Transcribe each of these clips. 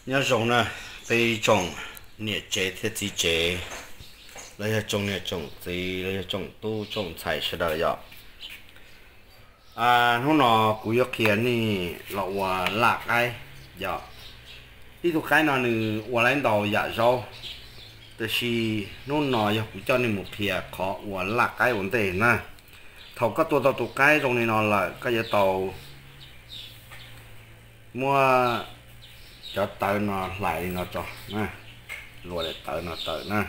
Nyob zoo na, peb tsoom niam tsev thiab txiv tsev, los yog tsoom niam tsoom txiv, los yog tsoom tub tsoom ntxhais sawv daws yom. Hnub no kuv yuav qhia nej los ua laj qaib yom. Ib tug qaib no nws ua laib ntau yam zaub, tiam sis hnub no yog kuv coj nej mus qhia qhov ua laj qaib ua ntej na. Thaum koj tua tau tus qaib zoo li no lawm, koj yuav tau muab cov tawv no hlais li no tso na, luas daim tawv no tawm na.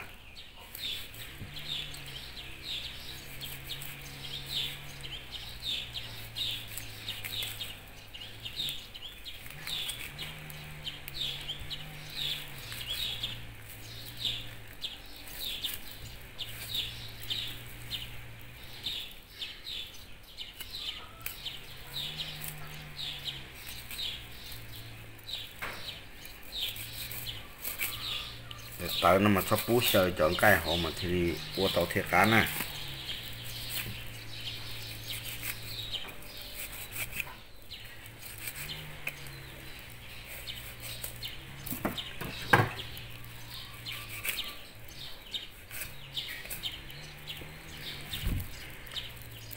Tawv no mas txhob pub xyaw cov nqaij hauv mas thiaj li ua tau thiaj qab na.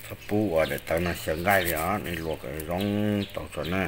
Txhob pub ua daim tawv no xyaw nqaij li os, nej luas kom zoo tau tso na.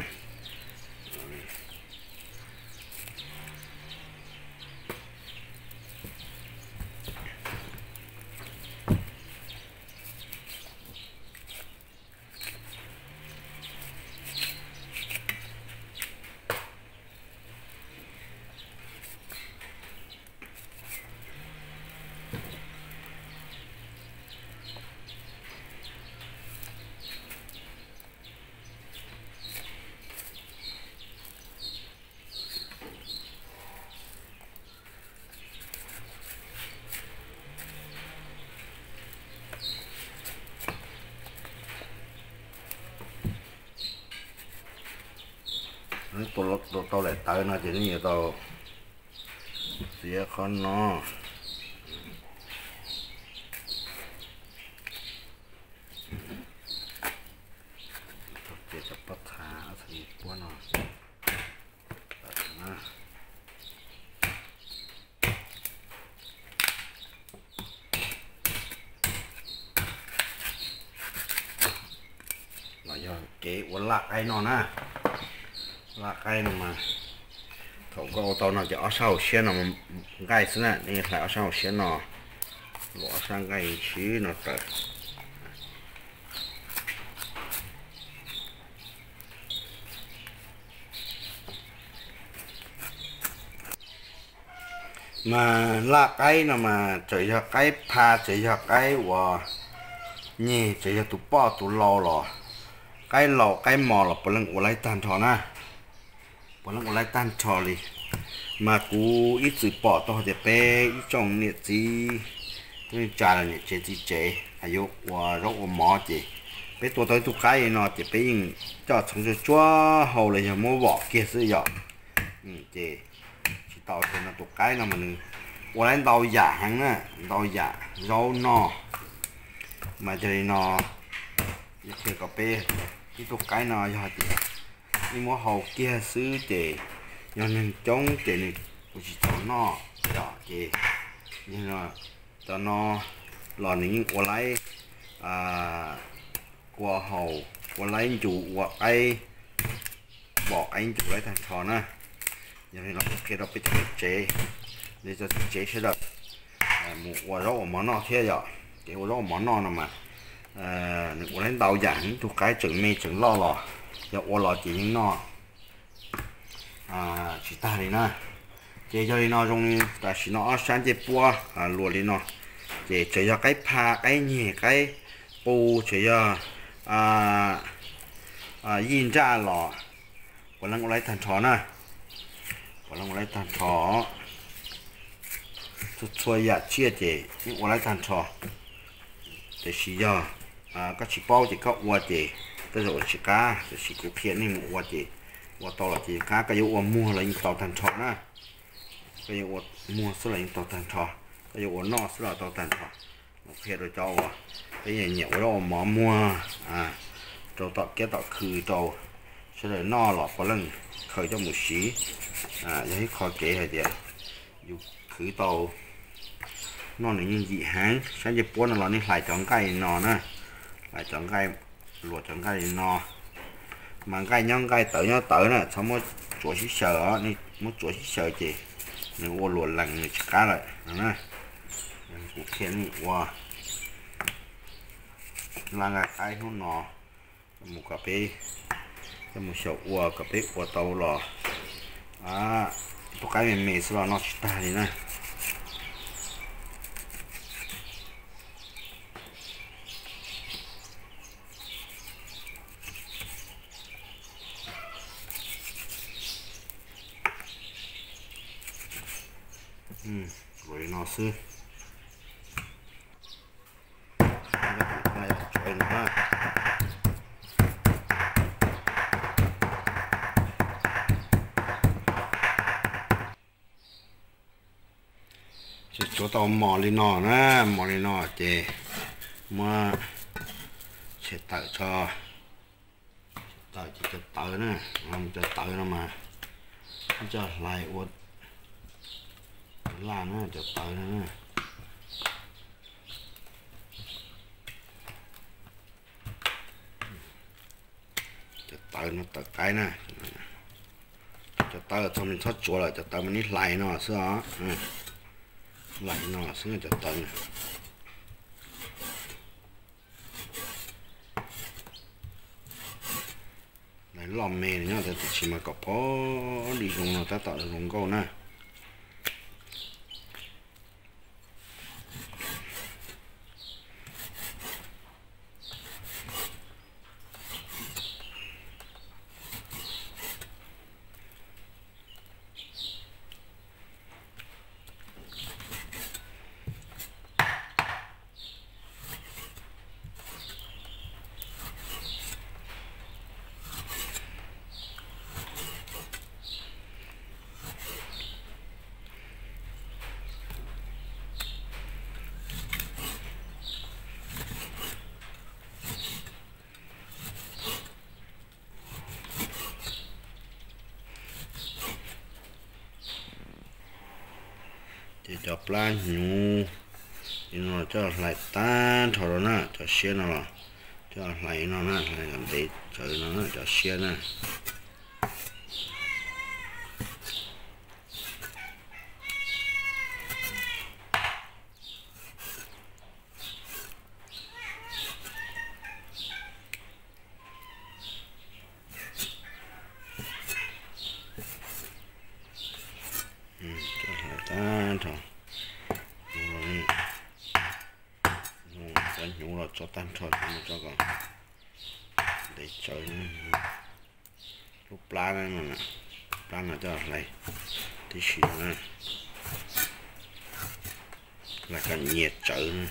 Tua tau daim tawv no ces nej yuav tau txiav qhov no. Txiav cov pob txha, txha li puab no. Los yog kev ua laj qaib no na. Laj qaib no mas thaum koj ua tau no ces ob sab hauv siab no nqaij xwb na, nej hlais ob sab hauv siab no, luas ob sab nqaij siab no tawm. Mas laj qaib no mas txawm yog qaib pha, txawm yog qaib uas nyeg, txawm yog tus poj tus lau los, qaib laus qaib mos los puav leej ua laib tag nrho na. Puav leej ua laib tag nrho li. Mas kuv ib txwm pom tau hais tias peb ib tsoom niam txiv tub neej tsa los niam tsev txiv tsev yuav ua zaub ua mov ces peb tua tau ib tug qaib no ces peb yeej coj txhoov tsuag tsuag hau los yog muab vom kiag xwb yom. Ces tsis tau tias no tus qaib no mas nws ua laib ntau yam heev na, ntau yam zaub noj. Mas yog li no, qhia kom peb ib tug qaib no yog hais tias nej muab hau kiag xwb ces yog neeg coob ces nws kuj tsis txaus noj yom. Ces cov no los nws yeej ua laib kua haus, ua laib ncu, ua qaib vom qaib ncu laib tag nrho na. Yog li no kuv qhia rau peb cov tsev, li cov tsev sawv daws mus ua zaub ua mov noj thiab yom. Ces ua zaub ua mov noj no mas nws ua laib ntau yam, ib tug qaib tseem me tseem loj los yog ua los ces yeej noj tsis tag li na. Ces yog li no zoo li tam sim no ob sab ncej puab luas li no, ces txawm yog qaib pha, qaib nyeg, qaib qus, txawm yog yij nraj los puav leej ua laib tag nrho na. Puav leej ua laib tag nrho. Txhua txhua yam tsiaj ces yeej ua laib tag nrho. Tiam sis yog koj tsis paub ces koj ua ces tej zaum ua tsis qab, tiam sis kuv qhia nej mus ua ces ua tau los ces qab, koj yuav ua muag los yeej tau tag nrho na. Koj yuav ua muag xwb los yeej tau tag nrho, koj yuav ua noj xwb los tau tag nrho. Mus qhia rau cov uas peb nyiam ua zaub ua mov muag rau tom kiab tom khw rau sawv daws noj los puav leej khaws coj mus siv. Yog ib qho kev hais tias yus khwv tau noj nws yeej yim heev. Saib ncej puab no los nej hlais cov nqaij no na, hlais cov nqaij, luas cov nqaij li no. Mas nqaij nyob nqaij, tawv nyob tawv na, txhob muab tsuav sib xyaw os, nej muab tsuav sib xyaw ces nws ua luas lees nws tsis qab lawm no na. Kuv qhia nej ua laj nqaij qaib hnub no mus kom peb, coj mus xyaum ua kom peb ua tau los tub qaib me me xwb los noj tsis tag li na. Ua li no xwb. Ces tsuav tau mos li no na, mos li no ces muab tshem tawm tso. Tawm ces cov tawv na, cov tawv no mas coj hlais ua laj na, cov tawv no na. Cov tawv no tawv qaib na. Cov tawv txog me txhob tsuav lawm, cov tawv mas neb hlais no xwb os. Hlais no xwb cov tawv na. Hlais loj me nyob tiam sis mas kom pom li zoo no tab tom zoo nkauj na. Ces cov plab hnyuv no coj hlais tag nrho rau na, cov siab no los coj hlais no na, hlais kom ntev tsawv no na, cov siab na. Tag nrho, cov hnyuv los tso tag nrho, tso kom ntev tsawv. Lub plab no, plab no coj hlais tib si no, hlais kom nyias tsawv na.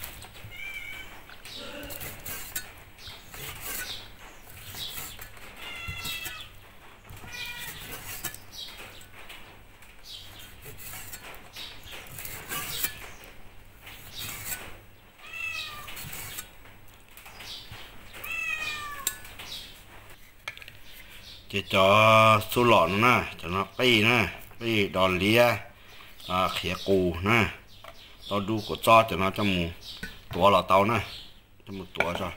Ces cov xub lom no na, cov no qij na, qij dos liab, qhiav qus na, tau dub kuv txob cov no coj mus tuav los tau na, coj mus tuav tso.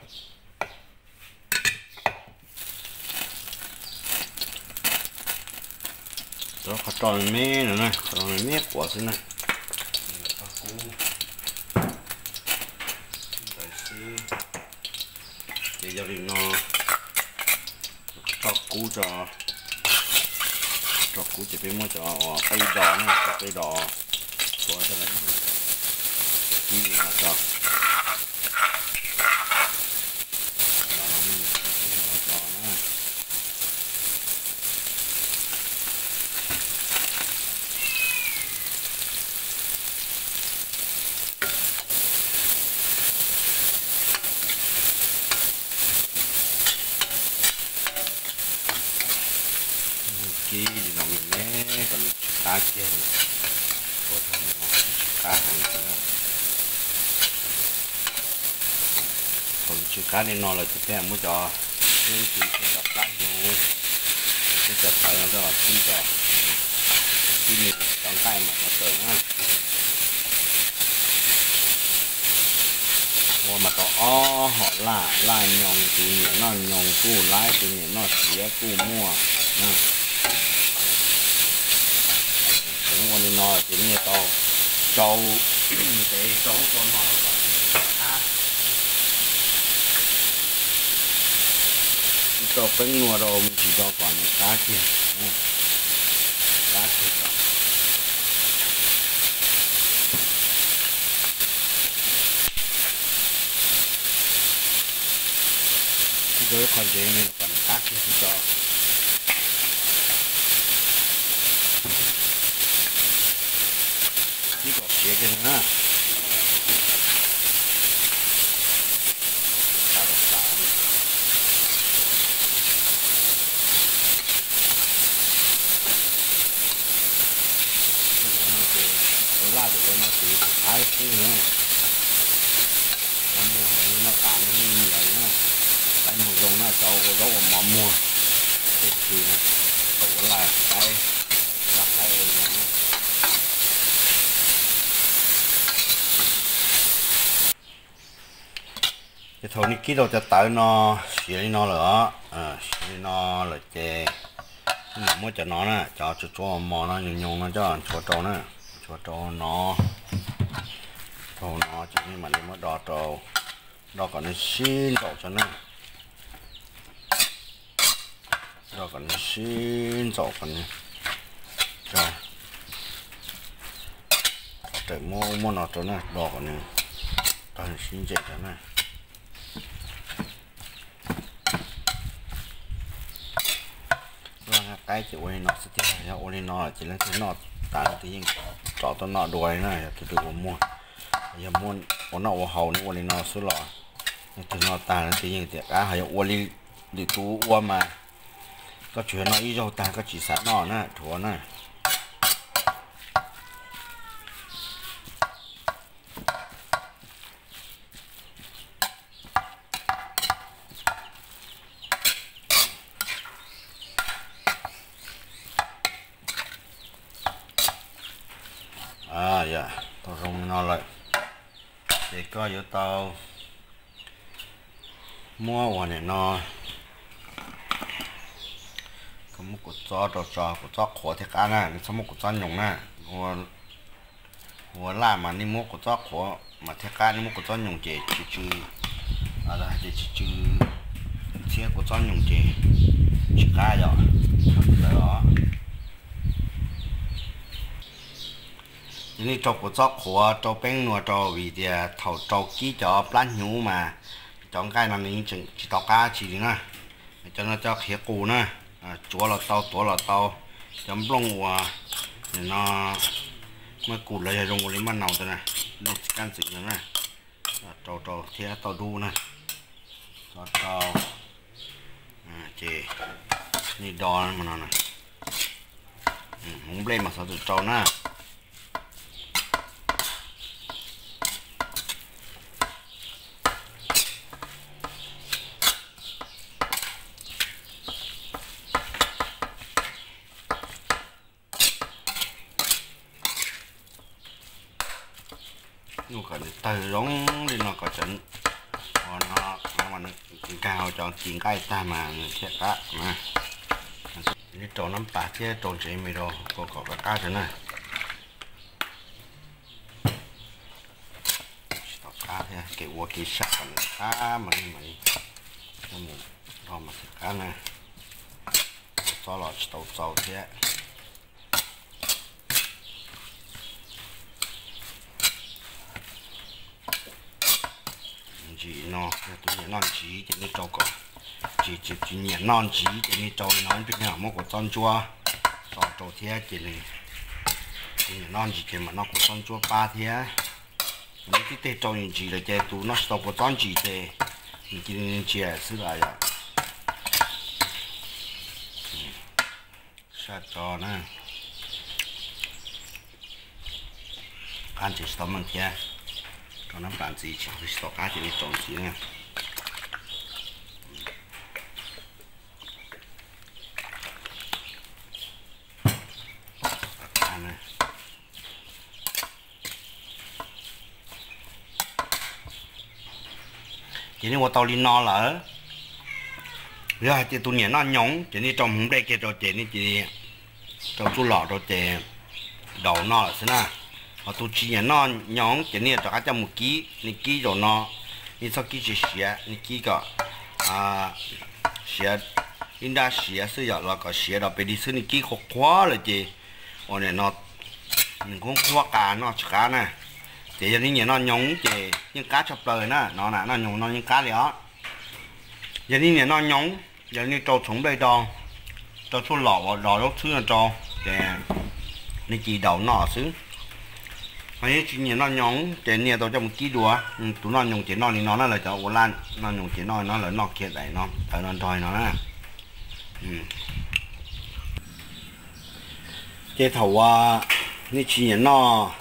Tuav qhov roj me me no na, qhov roj me me quav xwb na. Ntawd xwb. Ces yog li no, roj kub tso, roj kub ces peb muab cov uas qij dos na, cov qij dos tuav coj los kib li no tso. Kib li no me me kom nws tsis qab kiag li, ua tau li no tsis qab heev li. Thaum nws tsis qab li no lawm ces peb muab cov, peb ntsis peb cov plab hnyuv, peb cov tawv no coj los kib tso. Tib neeg cov nqaij mas qhov tawm na. Ua mas tau ob hom laj, laj nyoos, tus nyiam noj nyoos kuj laib, tus nyiam noj siav kuj muaj. Tseem ua li no ces nej tau rau, ces rau tua no kom nws qab, rau peeb nua rau me ntsis rau kom nws qab kiag, qab kiag. Rau ib qho ntsev kom nws qab kiag xwb tso. Ib kom siav kiag na. Ua laj ces ua no xwb, qab xwb na. Ua muag noj tas nws yeej nyiam na. Qaib muag zoo na, cov ua zaub ua mov muag, tej khw na, thaum ua laj qaib, laj qaib ua zoo na. Ces thaum nej kib rau cov tawv no siav li no lawm os, siav li no lawm ces nej mam muab cov no na, cov tsuas tsuav mos no nyoos nyoos no coj nchuav rau na, nchuav rau no, rau no ces nej mam li muab do rau, do kom nws sib ntxaum tso na. Do kom nws sib ntxaum kom nws, tso, qhov rawm muab muab no rau na, do kom nws tag nws sib ntxaum tso na. Laj qaib ces ua li no xwb tiag, yog ua li no ces leej twg noj tas leej twg yeej rov tuaj noj dua li na, yog tus twg ua muag, yog muaj ua noj ua haus nws ua li no xwb los leej twg noj tag leej twg yeej tias qab, ho yog ua li lwm tus ua mas koj tsuas yog noj ib zaug tag koj tsis xav noj na, dhuav na. Yog tau zoo li no lawm ces koj yuav tau muab ua nim no, koj muab kua txob rau tso, kua txob qhuav thiab qab na, nej txhob muab kua txob nyoos na. Ua laj mas nej muab kua txob qhuav mas thiab qab, nej muab kua txob nyoos ces tsw tsw, ces tsw tsw, thiab kua txob nyoos ces tsis qab yom. Ntawd os. Ces nej rau kua txob qhuav rau peeb nua rau vim tias thaum rau kib cov plab hnyuv mas cov nqaij no nws yeej tseem tsis tau qab tsi li na. Cov no cov qhiav qus na, tsuav los tau tuav los tau. Cov nplooj uas nim no maj kus los yog zoo ua li maj nau ntawd na, nplooj txiv kab ntxwv ntawd na, rau rau thiab tauj dub na, rau rau. Ces nej do no, hmoov nplej mas xov txwm rau na. Kom nws tawg zoo li no kom cov, no, nkag hauv cov ci nqaij tag mas nws thiaj qab na. Nej rau nab pas thiab rau ntsev me rau kom qab qab tso na. Tsis tau qab thiab, kev ua kev saj kom nws qab mas li mas li, mus nrho mas thiaj qab na. Txob los tsis tau txaus thiab. Ntsim no, yog tus nyiam noj ntsim ces nej rau kom, tsis, tsis nyiam noj ntsim ces nej rau li no, ib pliag nej muab kua txob ntsuab tso rau thiab ces nws, tus nyiam noj ntsim ces mam noj kua txob ntsuab pab thiab. Nej tib teg rau ntsim lawm ces tus noj tsis tau kua txob ntsim ces nws cia li ntsia xwb los yom. Saj tso na. Qab ntsev tsis tau meej thiab, rau nab pas ntxiv tsis tau qab ces nej rau ntxiv na. Ces nej ua tau li no lawm, yog hais tias tus nyiam noj nyoos ces nej rau hmoov nplej kiag rau ces nej cia li rau txuj lom rau ces daus noj lawm xwb na. Ho tus tsis nyiam noj nyoos ces nej rov qab coj mus kib, nej kib zaum no, nej txhob kib tsis siav, nej kib kom siav ib nrab siav xwb yom, los kom siav rau pem dig xwb, nej kib qhuav qhuav lawm ces ua nim no nws kuj qhuav qas noj tsis qab na. Ces yog nej nyiam noj nyoos ces yeej qab tshaj plaws na, no na, noj nyoos no yeej qab li os. Yog nej nyiam noj nyoos, yog nej rau txhoov nplej rau, rau txuj lom uas dos zaub txhwb no rau, ces nej cia li daus noj xwb. Ho nej tsis nyiam noj nyoos ces nej tau coj mus kib dua. Tus noj nyoos ces noj li no na, lawv cov ua laj noj nyoos ces noj li no, lawv noj kiag daim no tawv no nrog li no na. Ces thaum uas nej tsis nyiam noj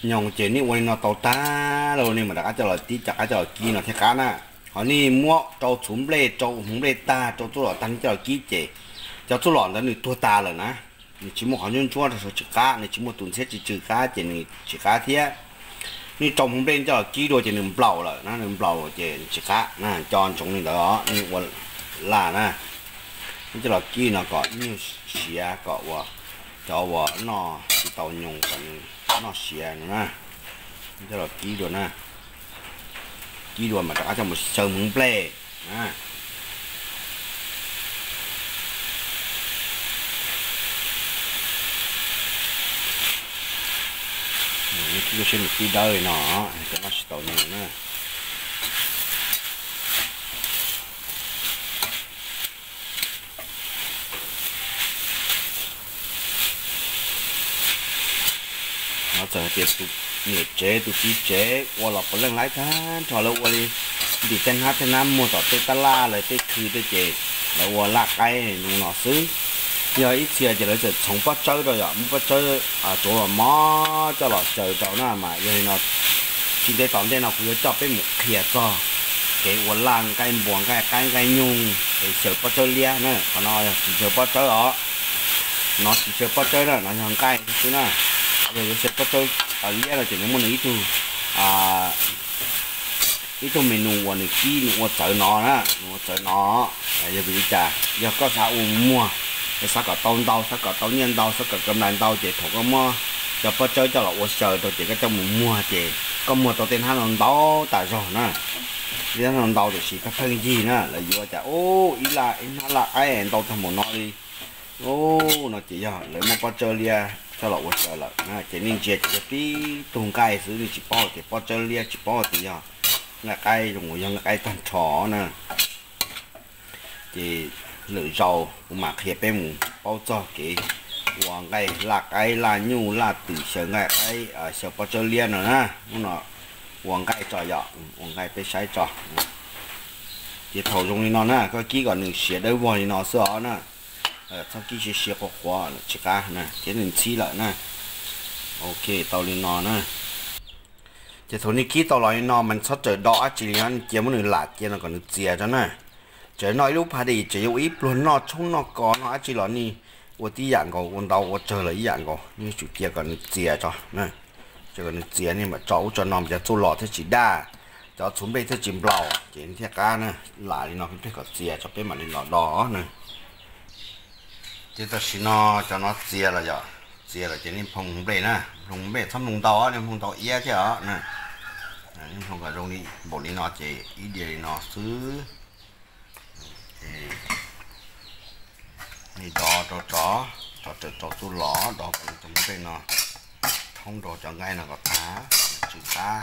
nyoos ces nej ua li no tau tag lawm, nej mam rov qab coj los tib, rov qab coj los kib no thiaj qab na. Ho nej muab rau txhuv nplej, rau hmoov nplej tag, rau txuj lom tag nej coj los kib ces cov txuj lom ntawd nws tuag tas lawm na. Nws tsis muaj qhov ntsuab ntsuab rau saum tsis qab, nws tsis muaj tus ntxhiab tsw tsw qab ces nws tsis qab thiab. Nej rau hmoov nplej coj los kib dua ces nws nplaum lawm na, nws nplaum ces nws tsis qab na. Nco ntsoov li ntawd os, nej ua laj na, nej coj los kib no kom ib nyuag siav kom ua, cov uas noj tsis tau nyoos kom nws noj siav no na. Nej coj los kib dua na, kib dua mas rov qab coj mus xyaw hmoov nplej na. Kib saib nws tib dawb li no, cov noj tsis tau nyoos na. No txawm hais tias tus niam tsev tus txiv tsev ua los puav leej laib tag nrho, lawv ua li ntim tej hnab tej hnab muag tom tej tab laj lawv tej khw tej ces lawv ua laj qaib zoo no xwb. Yog ib txhia ces lawv txawm txhoov pob tsawb rau yom, muab pob tsawb tsuav mos mos coj los xyaw rau na mas yog li no tsis ntev tom ntej no kuv yuav coj peb mus qhia txog kev ua laj nqaij npuas nqaij qaib nqaij nyuj es xyaw pob tsawb liab na. Qhov no yog tsis xyaw pob tsawb os, no tsis xyaw pob tsawb na, no yog nqaij xwb na. Yog yuav xyaw pob tsawb liab no ces nws muaj nws ib tug ib tug menu uas nws kib nws ua txawv no na, nws ua txawv no. Yog vim li cas? Yog koj xav ua muag, xav kom tau ntau, xav kom tau nyiaj ntau, xav kom kam ntais ntau ces thaum koj muab cov pob tsawb coj los ua xyaw rau ces koj coj mus muag ces koj muag tau tej hnab no ntau tas zog na. Tej hnab no ntau tiam sis koj pheej yig na, lawv yuav cas ub ib laj ib hnab laj qaib ntau tag npaum no li. Ub, no ces yog lawv muab pob tsawb liab coj los ua xyaw lawm na, ces nej ntsia ces yog tib tug nqaij xwb, nej tsis paub tias pob tsawb liab, tsis paub tias yog nqaij qaib zoo uas yog nqaij qaib tag nrho na. Ces lwm zaus kuv mam qhia peb mus paub txog kev ua nqaij laj qaib laj nyuj laj twm xyaw nqaij qaib xyaw pob tsawb liab no na. Hnub no ua nqaij tso yom, ua nqaij peb saib tso. Ces thaum zoo li no na koj kib kom nws siav dawb vog li no xwb os na. Txhob kib siav siav qhuav qhuav tsis qab na, thiab nws ntxhib lawm na. Ok, tau li no na. Ces thaum nej kib tau los li no mas txhob tsaws do dab tsi li, cia muab nws lam cia no kom nws txias tso na. Tsaws noj ib lub phaj dis, tsaws yuav ua ib pluag noj tshoob noj kos noj dab tsi los nej ua tib yam nkaus, ua ntau ua tsawg los ib yam nkaus, nej yuav tsum cia kom nws txias tso na. Cia kom nws txias nej mam tso ub tso no mas cov txuj lom thiaj tsis daj, cov txhuv nplej thiaj tsis nplaum ces thiaj qab na. Lam li no ib pliag kom txias tso peb mam li los do na. Ces tam sim no cov no txias los yom, txias lawm ces nej nphoo nplej na, nphoo nplej txhob nphoo ntau, nej nphoo ntau iab thiab os na. Nej nphoo kom zoo li npaum li no ces ib diav li no xwb. Nej do rau tso, tso rau txuj lom, do kom cov nplej no thoob rau cov nqaij no kom tag, tsw qab.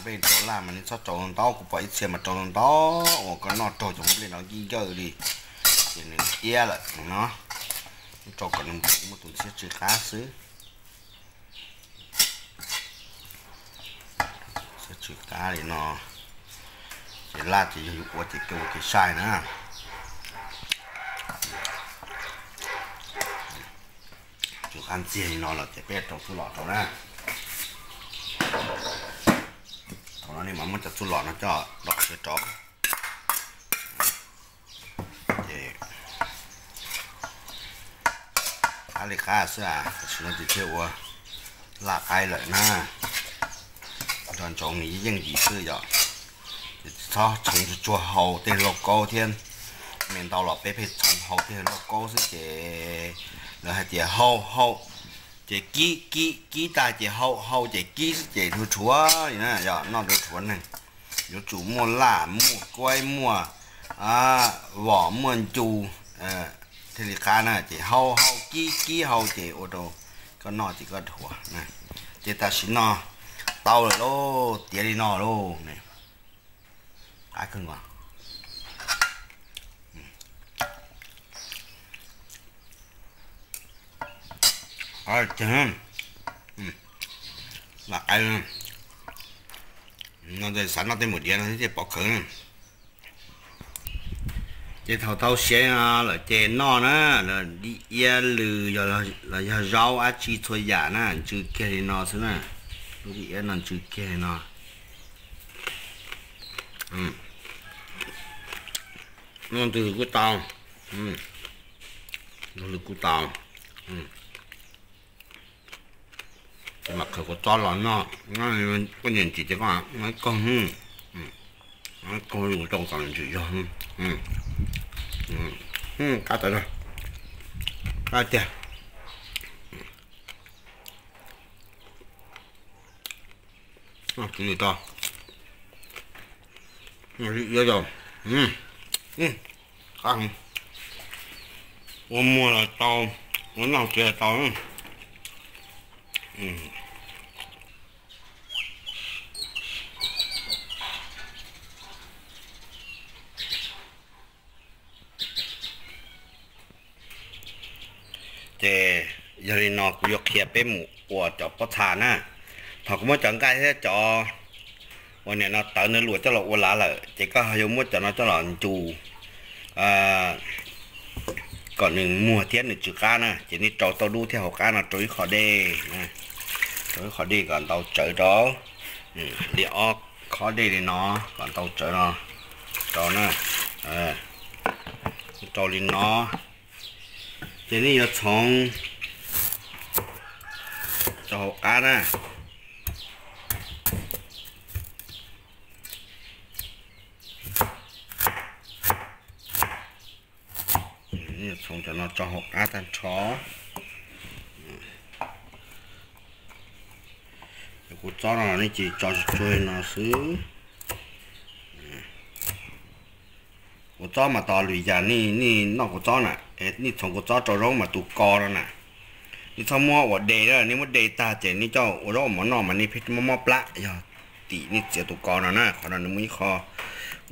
Nplej rau laj mas nej txhob rau ntau, kuv pom ib txhia mas rau ntau uas koj noj raug cov nplej no nkij nkawj li, ces nws iab lawm no. Rau kom nws muaj tus ntxhiab tsw qab xwb. Ntxhiab tsw qab li no, ces laj ces yog yus ua ces kawg ua kev sai na. Tsw qab ntxiag li no lawm ces peb rau txuj lom rau na. Thaum no nej mam muab cov txuj lom no coj rau siav rau. Ces Qab li qab xwb, tam sim no ces thiaj ua laj qaib lawm na. Nrog ntsoov nws yeej yim xwb yom. Txhob txhoov tsuag tsuag hau tej lauj kaub thiab. Me ntau los peb pheej txhoov hau tej lauj kaub xwb ces lawv hais tias hau hau ces kib kib kib tag ces hau hau ces kib xwb ces rhuav rhuav li na yom, noj rhuav rhuav neeg. Yuav tsum muaj laj muaj kuaib muaj vom muaj ncu thiaj li qab na, ces hau hau kib kib hau ces ua rau koj noj ces koj dhuav na. Ces tam sim no tau lawm lauj, tiav li no lauj. Qab kawg nkaus. Qab tiag. Lam qaib no, xav noj tej npum diav no thiab thiaj pov khawv na. Ces thaum tau siav no lawm ces noj na, lawv dim iab lws los yog zaub dab tsi txhua yam na, ntsw kiag li no xwb na. Lub dim iab no ntsw kiag li no. Noj ntws kuj tau, noj ntws kuj tau. Ces mam khaws kua txob los noj, koj nyiam ntsim ces koj noj ib kaug, noj ib kaug yus rau kom ntsim zog. Qab tawv, qab tiag. Noj kwv li tau, noj li iab tau. Qab heev. Ua muag los tau, ua noj tsev los tau. Ces yog li no kuv yuav qhia peb mus ua cov pob txha na. Thaum kuv muab cov nqaij thiab cov uas nim no tawv no luam coj los ua lav lawm ces koj yuav muab cov no coj los ncu kom nws muag thiab nws tsw qab na, ces nej rau tauj dub thiab hauv qab no rau ib qho dej, rau ib qho dej kom ntau tsawv rau, li ob khob dej li no kom ntau tsawv no rau na. Rau li no, ces nej yuav txhoov rau hauv qab na. Txhoov cov no tso hauv qab tag nrho. Cov kua txob no nej cia li tso tsuag tsuag no xwb. Kua txob mas tos lwm yam, nej noj kua txob na, nej txhoov kua txob rau zaub mas tus ko no na. Nej txhob muab ua de, nej muab de tag ces nej coj ua zaub ua mov noj mas nej pheej mob mob plab, yog tim nej txiav tus ko no na. Qhov no nws muaj ib qho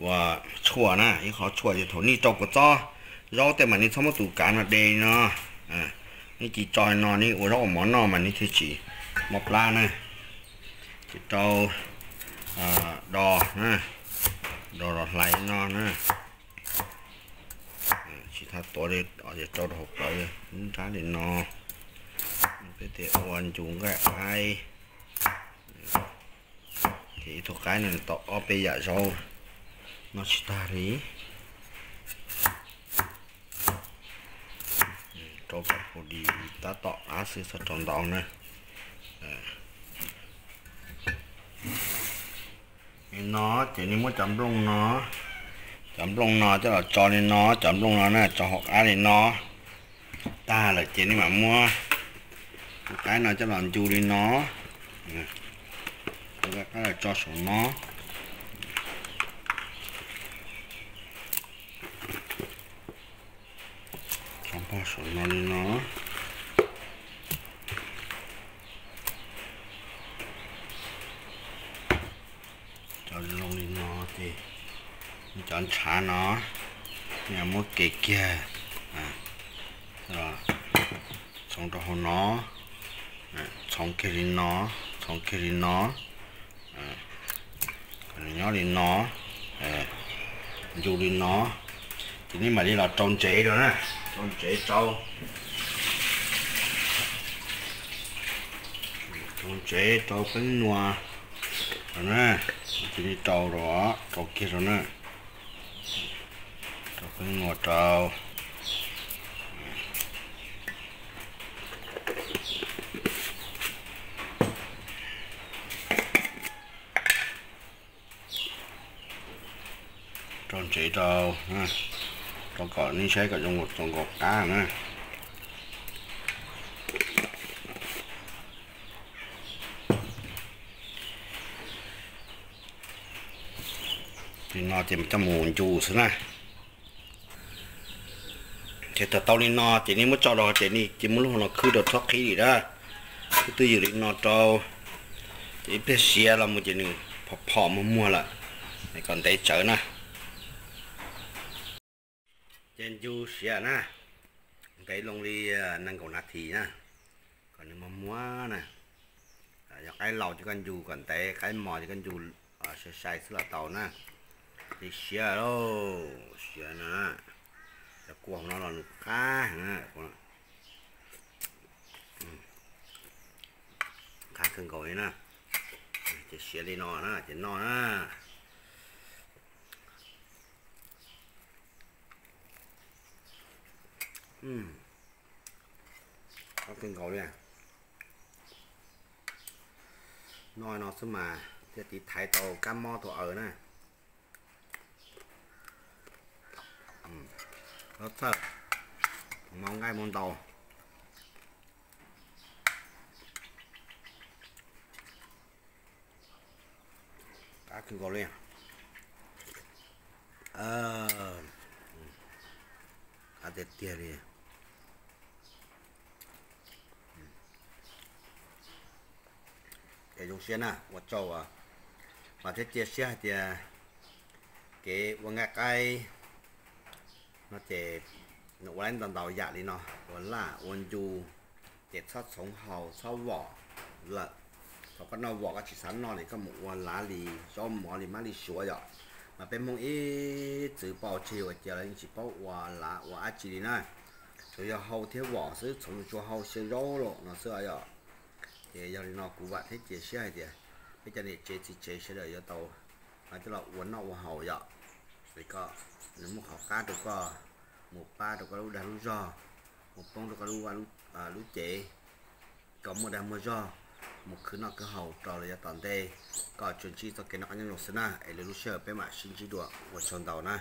ua tshuaj na, ib qho tshuaj ces thaum nej rau kua txob zaub tej mas nej txhob muab tus kav no de no. Nej cia li tso no nej ua zaub ua mov noj mas nej thiaj tsis mob plab na. Ces rau do, do los hlais no na. Tsis tau tuav li, rau rau hauv plawv nrab li no. Peb tias ua ncu nqaij qaib, ces ib tug qaib no tau ob peb yam zaub, noj tsis tag li. Rau kom hu di tab tom qab xwb txhob rau ntau na. Li no ces nej muab cov nplooj no, cov nplooj no coj los tso li no, cov nplooj no na tso hauv qab li no. Tag lawm ces nej mam muab tus qaib no coj los ncu li no, tus qaib los tso saum no. Tso pog saum no li no. Cov zoo li no ces cov ntshav no, nej muab kev kiag, txhoov rau hauv no, txhoov kiag li no, txhoov kiag li no, nyob li no, ncu li no, ces nej mam li los rau ntsev rau na, rau ntsev rau, rau ntsev rau peeb nua rau na, ces nej rau rau, rau kiag rau na, rau peeb nua rau. Rau, rau kom nej saib kom zoo txaus nkaus qab na. Li no ces coj mus ncu xwb na. Ces thaum tau li no ces nej muab tso rau ces nej cia muab lub hau no khwb rau txhob qhib li na. Twb twb ywm li no rau, ces ib pliag siav los mus ces nws phom phom muag muag lawm, kom ntev tsawv na. Ces ncu siav na, ntev loo li nees nkaum nas this na, kom nws muag muag na. Yog qaib laus ces koj ncu kom ntev, qaib mos ces koj ncu sai sai xwb los tau na. Ces siav lauj, siav na, cov kua hauv no los nws qab heev na. Qab kawg nkaus li na. Ces siav li no na ces noj na. Qab kawg nkaus li. Noj no xwb mas thiaj tiv thaiv tau kab mob tau aws na. Los txhawj, mus nqaij mus ntaus. Qab kawg nkaus li. Qab tiag tiag li. Es zoo siab na, ua tsaug, mas thiab cia siab hais tias kev ua nqaij qaib no ces nws ua lab ntau ntau yam li no, ua laj ua ncu, ces txhob txhoov haus txhob vom lawm. Thaum koj noj vom koj tsis xav noj li koj mus ua lav li zaub mov li mab li suav yom. Mas peb Hmoob ib txwv pau tseg ua cia los yeej tsis paub ua lav ua dab tsi li na. Tsuas yog hau thiab vom xwb, txhoov tsuas hau xyaw zaub los no xwb yom. Ces yog li no kuv vam thiab cia siab hais tias peb cov niam tsev txiv tsev sawv daws yuav tau coj los ua noj ua haus yom. Vim koj, nws muaj qhov qab rau koj mus pab rau koj lub dag lub zog, mus poob rau koj lub cev, kom muaj dag muaj zog, mus khwv noj khwv haus rau lawm yav tom ntej. Kom tsuas ntsib txoj kev noj qab nyob zoo xwb na, es lwm lub sij hawm peb mam sib ntsib dua, ua tsaug ntau na.